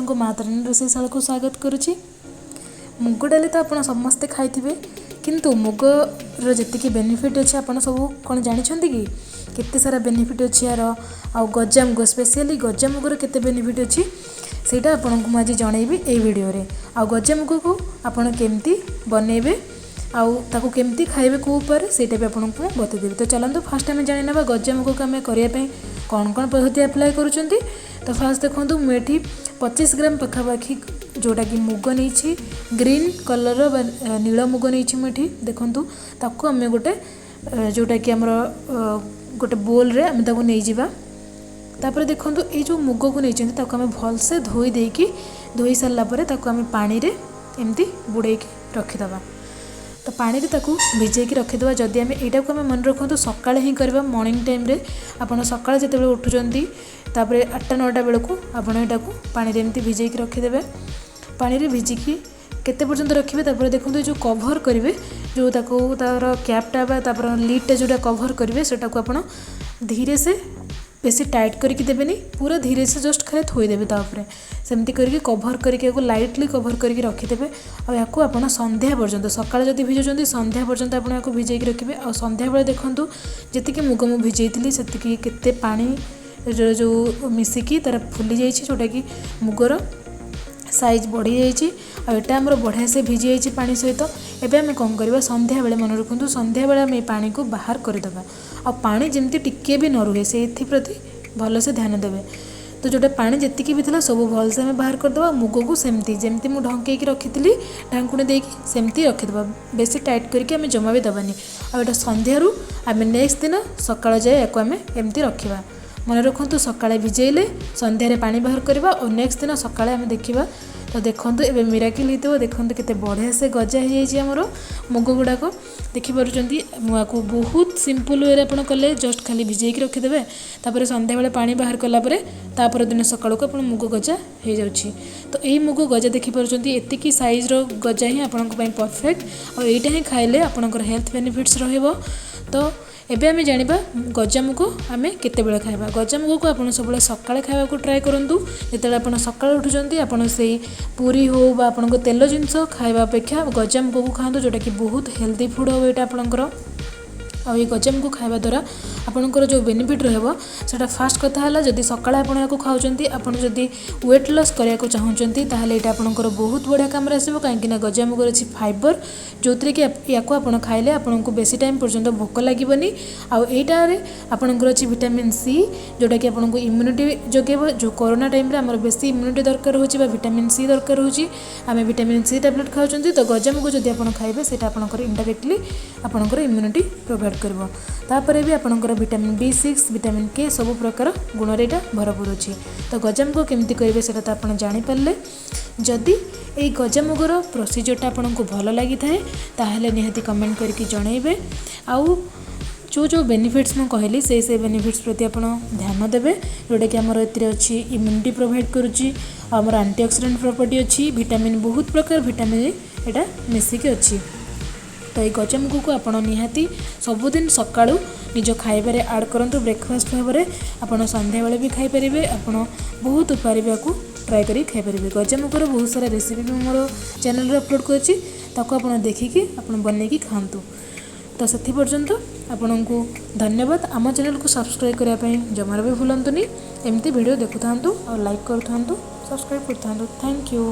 ସମସ୍ତଙ୍କୁ ମା ତାରିଣୀ ରୋଷେଇଶାଳାକୁ ସ୍ୱାଗତ କରୁଛି। ମୁଗ ଡାଲି ତ ଆପଣ ସମସ୍ତେ ଖାଇଥିବେ, କିନ୍ତୁ ମୁଗର ଯେତିକି ବେନିଫିଟ୍ ଅଛି ଆପଣ ସବୁ କ'ଣ ଜାଣିଛନ୍ତି କି? କେତେ ସାରା ବେନିଫିଟ୍ ଅଛି ୟାର। ଆଉ ଗଜାମୁଗ, ସ୍ପେସିଆଲି ଗଜାମୁଗର କେତେ ବେନିଫିଟ୍ ଅଛି ସେଇଟା ଆପଣଙ୍କୁ ମୁଁ ଆଜି ଜଣେଇବି ଏଇ ଭିଡ଼ିଓରେ। ଆଉ ଗଜାମୁଗକୁ ଆପଣ କେମିତି ବନେଇବେ ଆଉ ତାକୁ କେମିତି ଖାଇବେ କେଉଁ ଉପାୟରେ, ସେଇଟା ବି ଆପଣଙ୍କୁ ମୁଁ ବତେଇଦେବି। ତ ଚାଲନ୍ତୁ ଫାଷ୍ଟ ଆମେ ଜାଣିନେବା ଗଜାମୁଗକୁ ଆମେ କରିବା ପାଇଁ କ'ଣ କ'ଣ ପଦ୍ଧତି ଆପ୍ଲାଏ କରୁଛନ୍ତି। ତ ଫାଷ୍ଟ ଦେଖନ୍ତୁ, ମୁଁ ଏଠି 25 ଗ୍ରାମ ପାଖାପାଖି ଯେଉଁଟାକି ମୁଗ ନେଇଛି, ଗ୍ରୀନ୍ କଲର୍ର ବା ନୀଳ ମୁଗ ନେଇଛି ମୁଁ ଏଠି। ଦେଖନ୍ତୁ, ତାକୁ ଆମେ ଗୋଟେ ଯେଉଁଟାକି ଆମର ଗୋଟେ ବୋଲ୍ରେ ଆମେ ତାକୁ ନେଇଯିବା। ତାପରେ ଦେଖନ୍ତୁ, ଏଇ ଯେଉଁ ମୁଗକୁ ନେଇଛନ୍ତି ତାକୁ ଆମେ ଭଲସେ ଧୋଇ ଦେଇକି, ଧୋଇ ସାରିଲା ପରେ ତାକୁ ଆମେ ପାଣିରେ ଏମିତି ବୁଡ଼େଇକି ରଖିଦେବା। ତ ପାଣିରେ ତାକୁ ଭିଜେଇକି ରଖିଦେବା। ଯଦି ଆମେ ଏଇଟାକୁ ଆମେ ମନେ ରଖନ୍ତୁ ସକାଳେ ହିଁ କରିବା, ମର୍ଣ୍ଣିଂ ଟାଇମ୍ରେ ଆପଣ ସକାଳେ ଯେତେବେଳେ ଉଠୁଛନ୍ତି, ତାପରେ 8ଟା 9ଟା ବେଳକୁ ଆପଣ ଏଇଟାକୁ ପାଣିରେ ଏମିତି ଭିଜେଇକି ରଖିଦେବେ। ପାଣିରେ ଭିଜିକି କେତେ ପର୍ଯ୍ୟନ୍ତ ରଖିବେ? ତାପରେ ଦେଖନ୍ତୁ, ଏ ଯେଉଁ କଭର୍ କରିବେ, ଯେଉଁ ତାକୁ ତା'ର କ୍ୟାପ୍ଟା ବା ତାପରେ ଲିଡ଼୍ଟା ଯେଉଁଟା କଭର୍ କରିବେ, ସେଟାକୁ ଆପଣ ଧୀରେ ସେ, ବେଶୀ ଟାଇଟ୍ କରିକି ଦେବେନି, ପୁରା ଧୀରେ ସେ ଜଷ୍ଟ ଖାଲି ଥୋଇଦେବେ। ତା ଉପରେ ସେମିତି କରିକି କଭର୍ କରିକି ଏହାକୁ ଲାଇଟଲି କଭର୍ କରିକି ରଖିଦେବେ। ଆଉ ଏହାକୁ ଆପଣ ସନ୍ଧ୍ୟା ପର୍ଯ୍ୟନ୍ତ, ସକାଳେ ଯଦି ଭିଜାଉଛନ୍ତି ସନ୍ଧ୍ୟା ପର୍ଯ୍ୟନ୍ତ ଆପଣ ଏହାକୁ ଭିଜେଇକି ରଖିବେ। ଆଉ ସନ୍ଧ୍ୟାବେଳେ ଦେଖନ୍ତୁ, ଯେତିକି ମୁଗ ମୁଁ ଭିଜେଇଥିଲି ସେତିକି କେତେ ପାଣି ଯେଉଁ ମିଶିକି ତା'ର ଫୁଲି ଯାଇଛି, ଯେଉଁଟାକି ମୁଗର ସାଇଜ୍ ବଢ଼ିଯାଇଛି। ଆଉ ଏଇଟା ଆମର ବଢ଼ିଆ ସେ ଭିଜି ଯାଇଛି ପାଣି ସହିତ। ଏବେ ଆମେ କ'ଣ କରିବା? ସନ୍ଧ୍ୟାବେଳେ, ମନେ ରଖନ୍ତୁ, ସନ୍ଧ୍ୟାବେଳେ ଆମେ ଏଇ ପାଣିକୁ ବାହାର କରିଦେବା। ଆଉ ପାଣି ଯେମିତି ଟିକିଏ ବି ନ ରୁହେ ସେଇଥିପ୍ରତି ଭଲସେ ଧ୍ୟାନ ଦେବେ। ତ ଯେଉଁଟା ପାଣି ଯେତିକି ବି ଥିଲା ସବୁ ଭଲସେ ଆମେ ବାହାର କରିଦେବା। ମୁଗକୁ ସେମିତି ଯେମିତି ମୁଁ ଢଙ୍କେଇକି ରଖିଥିଲି ଢାଙ୍କୁଣୀ ଦେଇକି, ସେମିତି ରଖିଦେବା। ବେଶୀ ଟାଇଟ୍ କରିକି ଆମେ ଜମା ବି ଦେବାନି। ଆଉ ଏଇଟା ସନ୍ଧ୍ୟାରୁ ଆମେ ନେକ୍ସଟ ଦିନ ସକାଳ ଯାଏ ୟାକୁ ଆମେ ଏମିତି ରଖିବା। ମନେ ରଖନ୍ତୁ, ସକାଳେ ଭିଜେଇଲେ ସନ୍ଧ୍ୟାରେ ପାଣି ବାହାର କରିବା ଆଉ ନେକ୍ସଟ ଦିନ ସକାଳେ ଆମେ ଦେଖିବା। ତ ଦେଖନ୍ତୁ, ଏବେ ମିରାକିଲ୍ ହେଇଥିବ। ଦେଖନ୍ତୁ, କେତେ ବଢ଼ିଆ ସେ ଗଜା ହେଇଯାଇଛି ଆମର ମୁଗ ଗୁଡ଼ାକ, ଦେଖିପାରୁଛନ୍ତି। ମୁଁ ୟାକୁ ବହୁତ ସିମ୍ପଲ୍ ୱେରେ ଆପଣ କଲେ, ଜଷ୍ଟ ଖାଲି ଭିଜେଇକି ରଖିଦେବେ, ତାପରେ ସନ୍ଧ୍ୟାବେଳେ ପାଣି ବାହାର କଲା ପରେ ତାପର ଦିନ ସକାଳକୁ ଆପଣ ମୁଗ ଗଜା ହେଇଯାଉଛି। ତ ଏଇ ମୁଗ ଗଜା ଦେଖିପାରୁଛନ୍ତି, ଏତିକି ସାଇଜ୍ର ଗଜା ହିଁ ଆପଣଙ୍କ ପାଇଁ ପରଫେକ୍ଟ। ଆଉ ଏଇଟା ହିଁ ଖାଇଲେ ଆପଣଙ୍କର ହେଲ୍ଥ ବେନିଫିଟ୍ସ ରହିବ। ତ ଏବେ ଆମେ ଜାଣିବା ଗଜାମୁଗ ଆମେ କେତେବେଳେ ଖାଇବା। ଗଜାମୁଗକୁ ଆପଣ ସବୁବେଳେ ସକାଳେ ଖାଇବାକୁ ଟ୍ରାଏ କରନ୍ତୁ। ଯେତେବେଳେ ଆପଣ ସକାଳେ ଉଠୁଛନ୍ତି, ଆପଣ ସେଇ ପୁରୀ ହେଉ ବା ଆପଣଙ୍କ ତେଲ ଜିନିଷ ଖାଇବା ଅପେକ୍ଷା ଗଜାମୁଗକୁ ଖାଆନ୍ତୁ, ଯେଉଁଟାକି ବହୁତ ହେଲ୍ଦି ଫୁଡ଼୍ ହେବ ଏଇଟା ଆପଣଙ୍କର। ଆଉ ଏଇ ଗଜାମୁଗ ଖାଇବା ଦ୍ୱାରା ଆପଣଙ୍କର ଯେଉଁ ବେନିଫିଟ୍ ରହିବ, ସେଇଟା ଫାଷ୍ଟ କଥା ହେଲା, ଯଦି ସକାଳେ ଆପଣ ଏହାକୁ ଖାଉଛନ୍ତି, ଆପଣ ଯଦି ୱେଟ୍ ଲସ୍ କରିବାକୁ ଚାହୁଁଛନ୍ତି, ତାହେଲେ ଏଇଟା ଆପଣଙ୍କର ବହୁତ ବଢ଼ିଆ କାମରେ ଆସିବ। କାହିଁକିନା ଗଜାମୁଗରେ ଅଛି ଫାଇବର୍, ଯେଉଁଥିରେ କି ୟାକୁ ଆପଣ ଖାଇଲେ ଆପଣଙ୍କୁ ବେଶୀ ଟାଇମ୍ ପର୍ଯ୍ୟନ୍ତ ଭୋକ ଲାଗିବନି। ଆଉ ଏଇଟାରେ ଆପଣଙ୍କର ଅଛି ଭିଟାମିନ୍ ସି, ଯେଉଁଟାକି ଆପଣଙ୍କୁ ଇମ୍ୟୁନିଟି ଯୋଗାଇବ। ଯେଉଁ କରୋନା ଟାଇମ୍ରେ ଆମର ବେଶୀ ଇମ୍ୟୁନିଟି ଦରକାର ହେଉଛି ବା ଭିଟାମିନ୍ ସି ଦରକାର ହେଉଛି, ଆମେ ଭିଟାମିନ୍ ସି ଟ୍ୟାବଲେଟ୍ ଖାଉଛନ୍ତି। ତ ଗଜାମୁଗ ଯଦି ଆପଣ ଖାଇବେ, ସେଇଟା ଆପଣଙ୍କର ଇନଡାଇରେକ୍ଟଲି ଆପଣଙ୍କର ଇମ୍ୟୁନିଟି ପ୍ରୋଭାଇଡ଼ କରିବ। ତାପରେ ବି ଆପଣଙ୍କର ଭିଟାମିନ୍ ବି6, ଭିଟାମିନ୍ କେ, ସବୁ ପ୍ରକାର ଗୁଣରେ ଏଇଟା ଭରପୁର ଅଛି। ତ ଗଜାମୁଗ କେମିତି କରିବେ ସେଇଟା ତ ଆପଣ ଜାଣିପାରିଲେ। ଯଦି ଏଇ ଗଜାମୁଗର ପ୍ରୋସିଜରଟା ଆପଣଙ୍କୁ ଭଲ ଲାଗିଥାଏ, ତାହେଲେ ନିହାତି କମେଣ୍ଟ କରିକି ଜଣାଇବେ। ଆଉ ଯେଉଁ ଯେଉଁ ବେନିଫିଟ୍ସ ମୁଁ କହିଲି, ସେଇ ସେଇ ବେନିଫିଟ୍ସ ପ୍ରତି ଆପଣ ଧ୍ୟାନ ଦେବେ, ଯେଉଁଟାକି ଆମର ଏଥିରେ ଅଛି ଇମ୍ୟୁନିଟି ପ୍ରୋଭାଇଡ଼ କରୁଛି, ଆଉ ଆମର ଆଣ୍ଟିଅକ୍ସିଡେଣ୍ଟ ପ୍ରପର୍ଟି ଅଛି, ଭିଟାମିନ୍, ବହୁତ ପ୍ରକାର ଭିଟାମିନ୍ ଏଇଟା ମିଶିକି ଅଛି। ତ ଏଇ ଗଜାମୁଗକୁ ଆପଣ ନିହାତି ସବୁଦିନ ସକାଳୁ ନିଜ ଖାଇବାରେ ଆଡ଼୍ କରନ୍ତୁ ବ୍ରେକଫାଷ୍ଟ ଭାବରେ। ଆପଣ ସନ୍ଧ୍ୟାବେଳେ ବି ଖାଇପାରିବେ, ଆପଣ ବହୁତ ଉପାୟରେ ବି ୟାକୁ ଟ୍ରାଏ କରିକି ଖାଇପାରିବେ। ଗଜାମୁଗର ବହୁତ ସାରା ରେସିପି ବି ମୋର ଚ୍ୟାନେଲରେ ଅପଲୋଡ଼ କରିଛି, ତାକୁ ଆପଣ ଦେଖିକି ଆପଣ ବନେଇକି ଖାଆନ୍ତୁ। ତ ସେଥି ପର୍ଯ୍ୟନ୍ତ ଆପଣଙ୍କୁ ଧନ୍ୟବାଦ। ଆମ ଚ୍ୟାନେଲକୁ ସବସ୍କ୍ରାଇବ୍ କରିବା ପାଇଁ ଜମାରୁ ବି ଭୁଲନ୍ତୁନି। ଏମିତି ଭିଡ଼ିଓ ଦେଖୁଥାନ୍ତୁ ଆଉ ଲାଇକ୍ କରୁଥାନ୍ତୁ, ସବସ୍କ୍ରାଇବ୍ କରୁଥାନ୍ତୁ। Thank you.